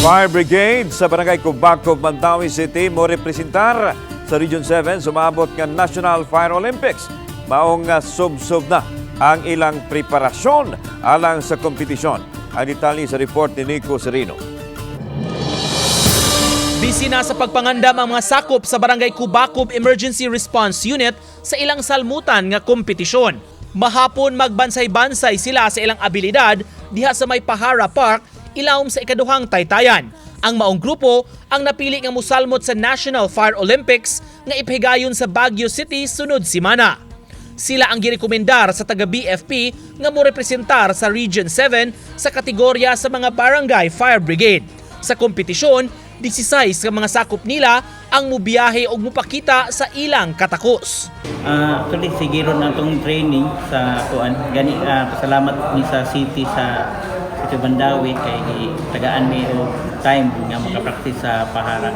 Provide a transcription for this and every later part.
Fire Brigade sa Barangay Cubacub, Mandaue City mo representar sa Region 7 sumabot nga National Fire Olympics. Maong sub-sub na ang ilang preparasyon alang sa kompetisyon. Ang detalye sa report ni Nico Sereno. Busy na sa pagpangandam ang mga sakop sa Barangay Cubacub Emergency Response Unit sa ilang salmutan nga kompetisyon. Mahapon magbansay-bansay sila sa ilang abilidad diha sa may Pahara Park ilawom sa ikaduhang taytayan. Ang maong grupo ang napili nga musalmot sa National Fire Olympics nga ipahigayon sa Baguio City sunod simana. Sila ang girekomendar sa taga BFP nga morepresentar sa Region 7 sa kategorya sa mga Barangay Fire Brigade. Sa kompetisyon, 16 ka mga sakop nila ang mubiyahe og mupakita sa ilang katakos. Actually, sige ron atong training sa kuan. Gani pasalamat ni sa city, sa City Mandaue, kay tagaan mi og time nga makapractice sa Pahara.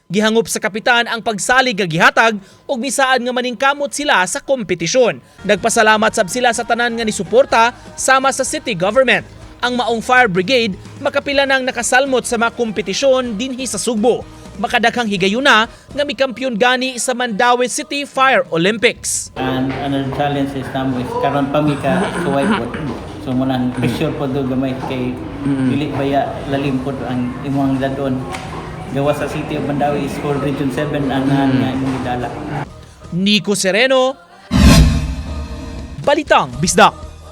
Gihangop sa kapitan ang pagsalig nga gihatag ug misaad nga maningkamot sila sa kompetisyon. Nagpasalamat sab sila sa tanan nga nisuporta sama sa city government. Ang maong fire brigade makapila nang nakasalmot sa mga kompetisyon dinhi sa Sugbo. Makadaghang higayuna nga mikampiyon gani sa Mandaue City Fire Olympics. And another challenge is namo is karon pa mi ka suway pod. So mo nang pressure pod do gamay kay dili baya lalim pod ang imong dadon. Gawa sa City of Mandaue is for Region 7 ang nga imong gidala. Nico Sereno, Balitang Bisdak.